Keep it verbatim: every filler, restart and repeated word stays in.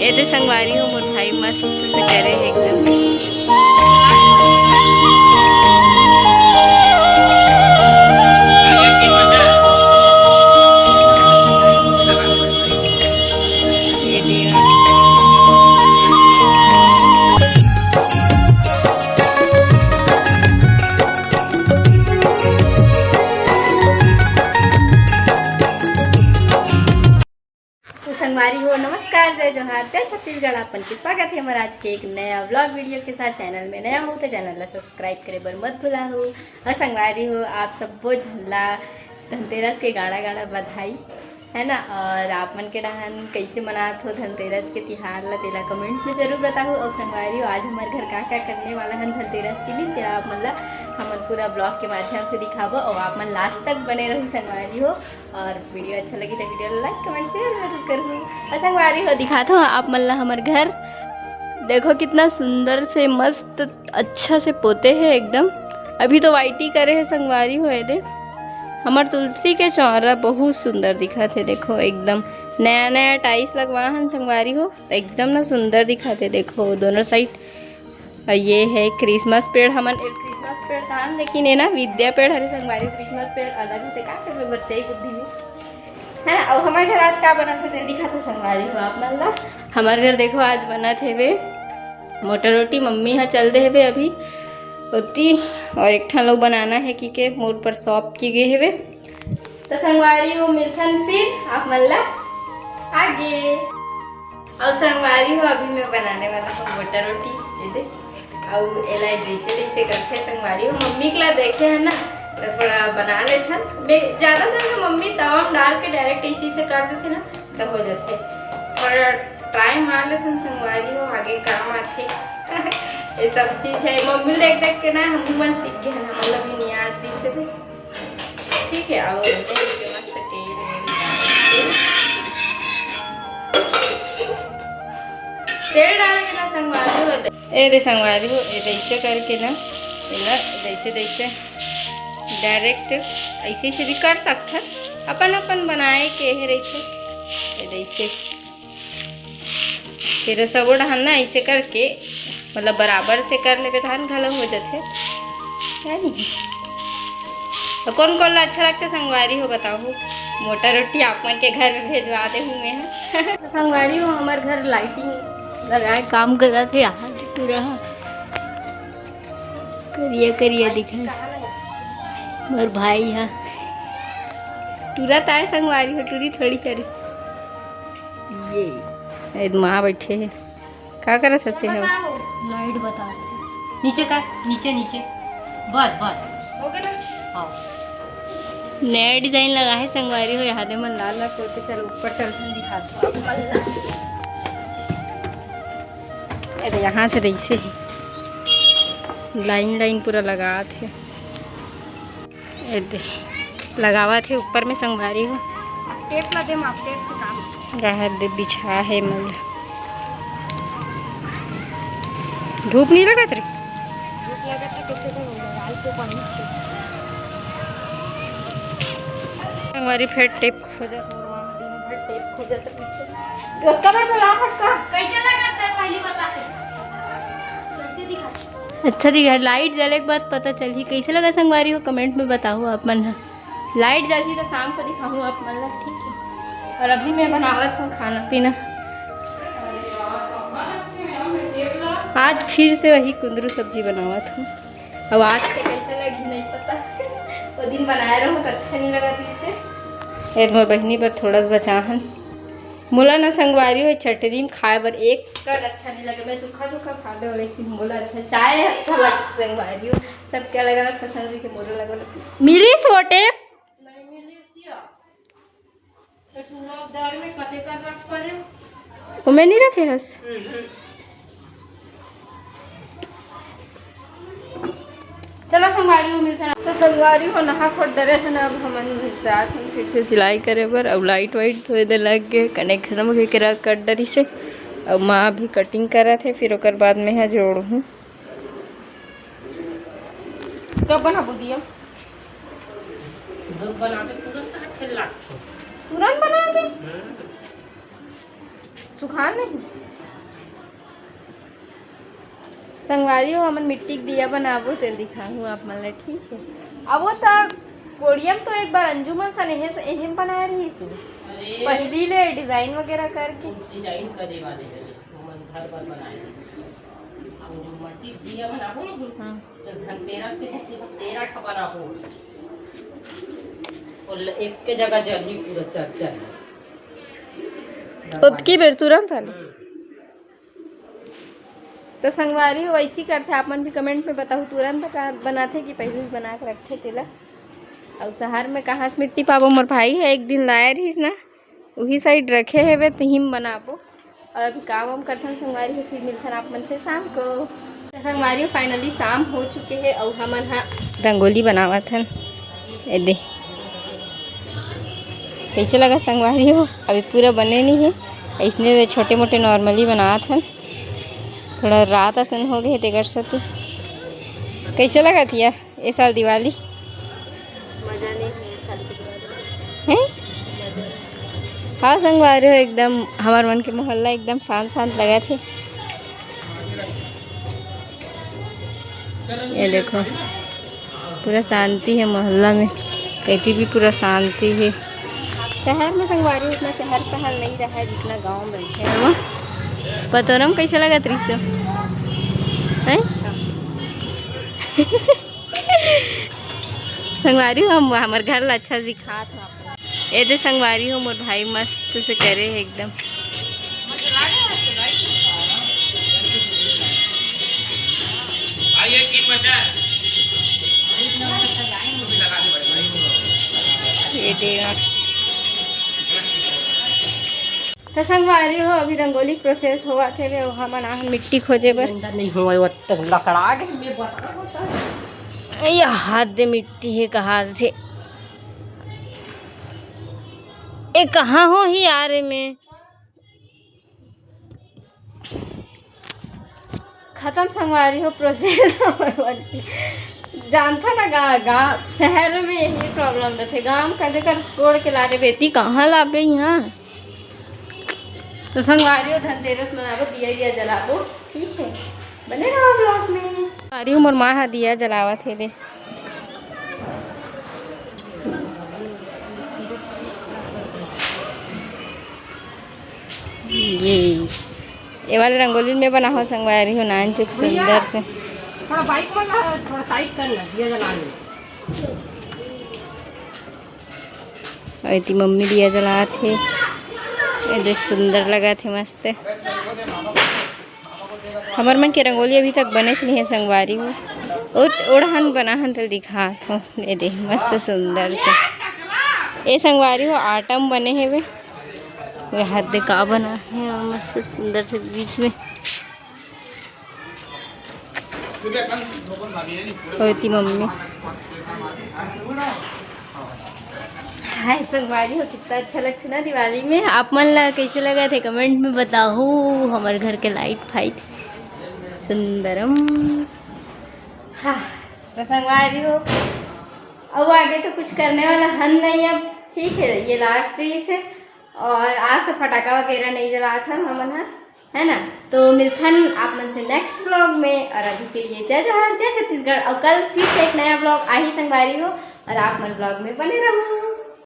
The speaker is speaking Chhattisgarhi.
एदे संगवारी हो, मोर भाई मस्त से करे हे एकदम। ये देवा। तो संगवारी हो, नमस्कार, जय जोहार, जय छत्तीसगढ़। आप मन के स्वागत हे हमर आज के एक नया व्लॉग वीडियो के साथ। चैनल में नया हो तो चैनल ला सब्सक्राइब करे बर मत भुलाहू। और संगवारी हो, आप सब्बो झन ला धनतेरस के गाड़ा गाड़ा बधाई, है ना। और आप मन के डहान कैसे मनात हो धनतेरस के तिहार ला, तेला कमेंट में जरूर बताहू। और संगवारी हो, आज हमर घर का का करने वाला हन धनतेरस के दिन, तेला आप मन ला हमन पूरा व्लॉग के माध्यम से दिखाबो। और आप मन लास्ट तक बने रहू संगवारी हो। और वीडियो अच्छा लगी तो वीडियो ला लाइक, कमेंट, शेयर जरूर करहू। और संगवारी हो, दिखात हो आप मन ला हमर घर, देखो कितना सुंदर से मस्त अच्छा से पोते हे एकदम। अभी तो वाइटी करे हे संगवारी हो। एदे हमर तुलसी के चौरा बहुत सुंदर दिखत हे। देखो एकदम नया नया टाइल्स लगवा हन संगवारी हो, एकदम ना सुंदर दिखत हे। देखो दोनों साइड। और ये है क्रिसमस पेड़, हमन एल क्रिसमस पेड़ कहान, लेकिन ये ना विद्या पेड़ हरे संगवारी। क्रिसमस पेड़ अलग होते, का करबे बच्चा ही बुद्धि में, है ना। और हमारे घर आज का बनत हे, दिखात हो संगवारी हो आप मन ला। हमारे घर देखो आज बनत हेवे मोटा रोटी, मम्मी हा चल दे हेवे अभी ओती, और एक ठन लोग बनाना है कि के मोर पर सौंप के गे हेवे। तो संगवारी हो, मिलथन फिर आप मन ला आगे। और संगवारी हो, अभी मैं बनाने वाला हूँ मोटा रोटी। ये दे, और एला जैसे जैसे करथे संगवारी हो, मम्मी के ला देखे है ना, तो थोड़ा बना लेथन। बे-, ज्यादातर ना मम्मी तवा में डाल के डायरेक्ट इसी से कर देथे ना, तब हो जाथे। थोड़ा ट्राई मार लेथन संगवारी हो, आगे काम आथे। ये सब चीज है, मम्मी देख देख के ना हम मन सीख गए हैं, मतलब भी नहीं आती से भी। ठीक है, और तेल के मस्त तेल वेल डाल के, तेल डाल के ना संगवारी हो, ए रे संगवारी हो, ए ऐसे करके ना, ए ना, ऐसे, ऐसे डायरेक्ट ऐसे, ऐसे भी कर सकथन, अपन अपन बनाए के हे रहिथे, ए ऐसे। फिर सबो डहान ना ऐसे करके, मतलब, बराबर से कर लेबे, धान घलो हो जाथे, है नी? तो कौन कौन ला अच्छा लगथे संगवारी हो, बताओ। मोटा रोटी आप मन के घर में भेजवा दे हूँ मैं, हाँ। तो संगवारी हो, हमार घर लाइटिंग लगाए काम करत हे, यहाँ के टूरा ह करिया करिया दिखे। मोर भाई ह टूरा ताय संगवारी हो, टूरी थोड़ी करे। ये, ये माँ बैठे हे, का करत हस ते ह? लाइट बता। नीचे का, नीचे, नीचे। बस, बस। हो गया ना? हाँ। नया डिजाइन लगा है संगवारी हो, यहाँ दे मन लाल लाल करके। चलो ऊपर चलते हैं, दिखाते हैं आप मन ला। अरे यहाँ से ऐसे ही लाइन लाइन पूरा लगात हे। ए दे, लगावत हे ऊपर में संगवारी हो। टेप ला दे, माप टेप के काम। राहत दे बिछा हे मन। धूप नहीं लगत रे? धूप लगत हे, कैसे तो होगा, लाल तो पानी छे। संगवारी फेर टेप खोजत हो, वहाँ दिन भर टेप खोजत रहिथे। तो कबर तो लाखस का? कैसे लगत हे पहली बता दे। कैसे दिखा? अच्छा दिखा, लाइट जले के बाद पता चलही। कैसे लगा संगवारी हो, कमेंट में बताओ आप मन ह। लाइट जलही तो शाम को दिखाऊँ आप मन ला, ठीक है। और अभी मैं बनावत हूँ खाना पीना। आज फिर से वही कुंदरू सब्जी बनावत हूँ। अब आज के कैसे लगी नहीं पता। वो दिन बनाए रहूँ तो अच्छा नहीं लगा फिर से। ए मोर बहिनी बर थोड़ा सा बचा हन। मोला ना संगवारी हो चटनी में खाए बर एक कन अच्छा नहीं लगे, मैं सूखा सूखा खा लेव, लेकिन मोला अच्छा चाय अच्छा लगे संगवारी हो। सबके अलग अलग पसंद रही, मोरो अलग अलग मिली सोटे। नहीं मिली सिया। तो तू लोग दर में कते कर रख पड़े। वो मैं नहीं रखे हस। चलो संगवारी हो, मिलते हैं। तो संगवारी हो, नहा खोद डरे हैं ना, अब हमन जात हन फिर से सिलाई करे बर। अब लाइट वाइट थोड़े देर लग गए, कनेक्शन वगैरह कट डरी से। अब माँ अभी कटिंग करत हे, फिर ओकर बाद में है जोड़ हूँ। कब बनाबो दिया? तुरंत बना के, तुरंत हाथे लागथे। तुरंत बना के? हम्म। दुकान नहीं। संगवारी हो, हमन मिट्टी के दिया बनाबो, तेल दिखाहूँ आप मन ला, ठीक है? अब वो त कोड़ियम तो एक बार अंजुमन सन एहे, एहे में बनाए रहिस हे। अरे। पहिली ले डिजाइन वगैरह करके। डिजाइन करे वाले रहे, हमन घर पर बनाए रहे। अब वो मट्टी के दिया बनाबो ना, हाँ। तो धनतेरस के जैसे हम तेरह ठा बनाबो। और ल-, एक के जगह जल्दी पूरा चर चर। ओतकी बेर तुरंत वाला। हम्म। तो संगवारी हो, वैसे ही करथे, आप मन भी कमेंट में बताहू, तुरंत का बनाथे कि पहले से बना के रखथे तेला। अउ शहर में कहाँ से मिट्टी पाबो, मोर भाई है एक दिन लाए रहिस ना, उही साइड रखे हेवे, तहीं में बनाबो। और अभी काम वाम करथन संगवारी हो, फिर मिलथन आप मन से शाम को। तो संगवारी हो, finally शाम हो चुके हे अउ हमन हा रंगोली बनावत हन। ए दे, कैसे लगा संगवारी हो? अभी पूरा बने नहीं है, इसने छोटे मोटे normally बनावत हन। थोड़ा रात असन हो गए तेकर सेती। कैसे लगा थिया ए साल दिवाली? मजा नहीं है ये साल की दिवाली। हैं? हाँ संगवारी हो, एकदम हमार मन के मोहल्ला एकदम शांत शांत लगा थे। ये देखो, पूरा शांति है मोहल्ला में, कहीं भी पूरा शांति है। शहर में संगवारी उतना चहल पहल नहीं रहा है जितना गांव में है। वो पतोरम कैसे लगा त्रिशु? हैं? संगवारी हो, हम हमर घर ला अच्छा दिखात हो। ए दे संगवारी हो, मोर भाई मस्त से करे हे एकदम। ये देवा। तो संगवारी हो, अभी रंगोली प्रोसेस होवत हे, हमन आहन मिट्टी खोजे बर। अंदर नहीं हुआ, वो तो लकड़ा गए, मैं बता होता। ये हाथ दे मिट्टी है, कहा थे। ए, कहाँ हो ही यार में? खत्म संगवारी हो प्रोसेस। जानता ना गा, गा, शहर में यही प्रॉब्लम रहते। गांव कदे कर कोड़ के लारे बेटी कहाँ लाबे यहाँ। तो संगवारी हो, धनतेरस मनाबो, दिया विया जलाबो, ठीक है, बने रहो ब्लॉग में। संगवारी हो, मोर माँ हा दिया जलावत हे दे। ये, ये वाले रंगोली में बना हो संगवारी हो, नानचुक सुंदर से। थोड़ा बाइक में ला, थोड़ा साइड कर ना, ये जला ले। और इतनी मम्मी दिया जलात हे, ये देख सुंदर लगा थे मस्त। हमर मन के रंगोली अभी तक बने नहीं है संगवारी हो। ओ-, ओढ़हन बनाहन तो दिखात हो, ये दे मस्त सुंदर से। ए संगवारी हो, आटा म बने हेवे। ये हाथ दे का बना है, मस्त सुंदर से बीच में। होती मम्मी। हाय संगवारी हो, कितना अच्छा लगता ना दिवाली में। आप मन ला कैसे लगा थे कमेंट में बताओ। हमारे घर के लाइट फाइट सुंदरम। हाँ, तो संगवारी हो, अब आगे तो कुछ करने वाला हन नहीं। अब ठीक है, ये लास्ट रहिस हे और आज से फटाका वगैरह नहीं जलात हन हमन ह, है ना? तो मिलथन आप मन से नेक्स्ट ब्लॉग में, और अभी के लिए जय जोहार, जय छत्तीसगढ़, और कल फिर से एक नया ब्लॉग आही संगवारी हो, और आप मन ब्लॉग में बने रहू।